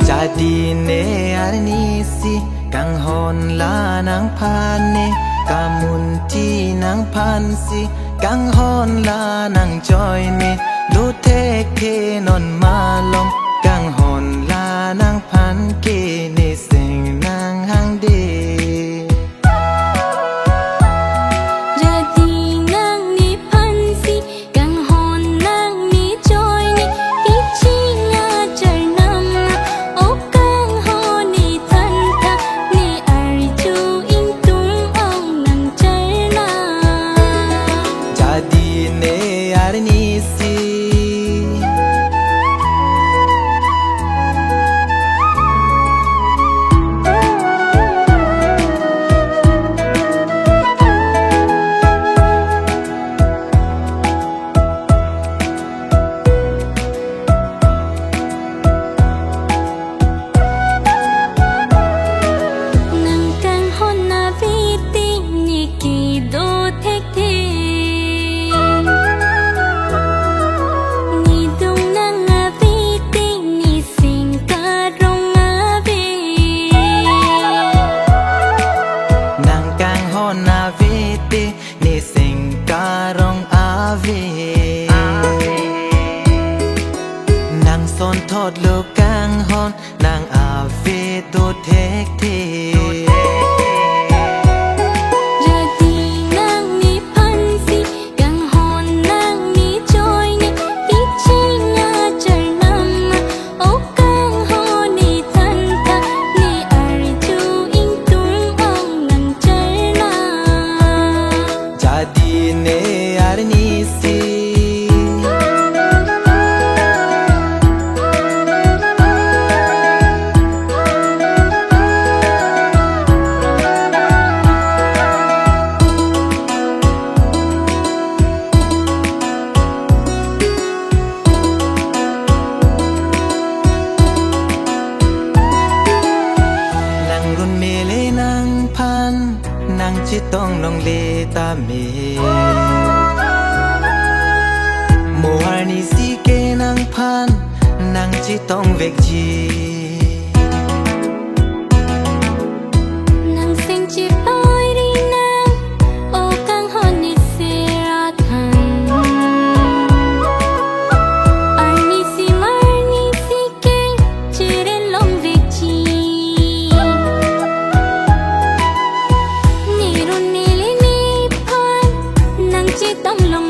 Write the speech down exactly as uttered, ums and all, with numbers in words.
Jadi ne arnisi kanghon la nangphan ne, kamunthi nangphansi kanghon la nangjoi ne, do thekthe non malom kanghon la nangphan ke ne seng nanghang de. Jadi nangne phansi kanghon nangne joi ne, keching ajar nam, o kanghon ne than tha, ne arju ingtung ong nangjar na. Jadi ne arnisi. Nang kanghon ave te ne kedo thekthe. Ne dung nang ave te ne seng karong ave. Nang kanghon ave te ne seng karong ave. Nang sonthot lo kanghon nang ave do thekthe. Jadi nangne phansi kanghon nangne joi ne, keching ajar nam, o kanghon ne than tha, ne arju ingtung ong nangjar na. Jadi ne arnisi. Nangrun mele nangphan, nangchetong longle tame. Mo arnisi ke nangphan, nangchetong vekji. Nang seng chepari nang, o kanghon ne sera than. Arnisi marnisi ke chere long vekji. Nerun nele nephan nangchetong long